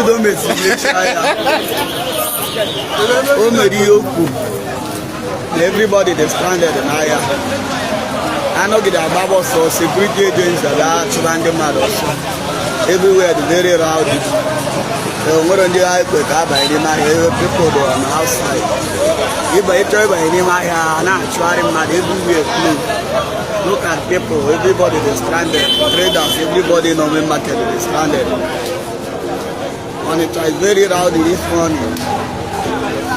Soludo mesiri mechie ahịa. O mere ihe o kwuru na everybody dị stranded n'ahịa. Anọgide agba ọsọ, security agents abịa chụba ndị mmadụ ọsọ. Everywhere dị very rowdy. O nwere ndị agha ekwe ka abanye n'ime ahịa, ebe people dị on outside. Ịba ịchọ ịbanye n'ime ahịa, a na-achụgharị mmadụ. Everywhere close. Look at people, everybody dey stranded. Traders, everybody in main market dey stranded. Onitsha is very rowdy this morning.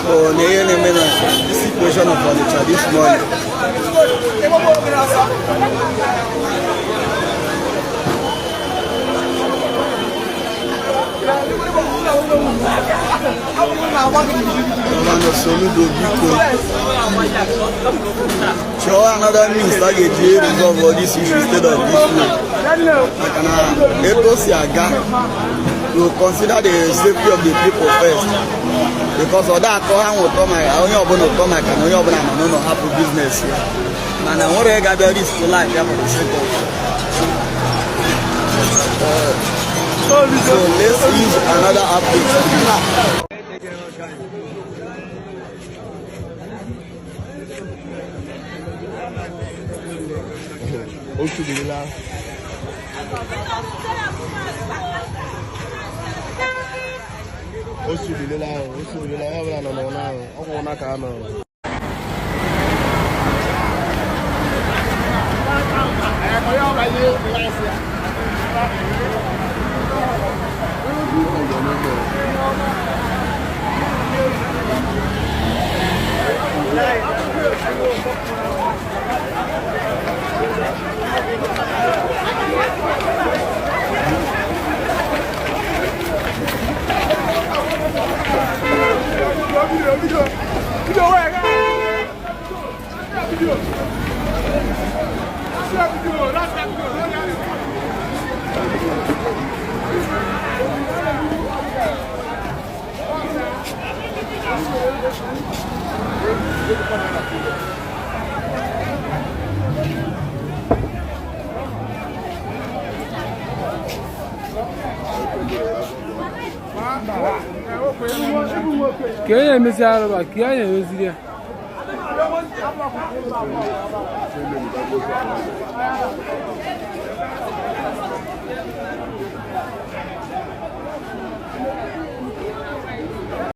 So na ihe na-eme na this situation of Onitsha this morning. Governor Soludo, biko, chọọ another means a ga-eji resolve all this issue instead of this way, maka na etu o si aga, to consider the safety of the people first, because ọ da akọ ha nwe ụtọ maka onye ọbụla ụtọ, maka na onye ọbụla nọ n'ụlọ hapụ business ya, mana nwere ga-abịa risk life ya for the sake of. So let's use another approach. Otu birila. Otu birila ahụ, otu birila, onye ọbụla nọ n'ụlọ ahụ, ọ kwụ na ka a nọ. Ka onye emezi arụba ka ya na-emeziri ya.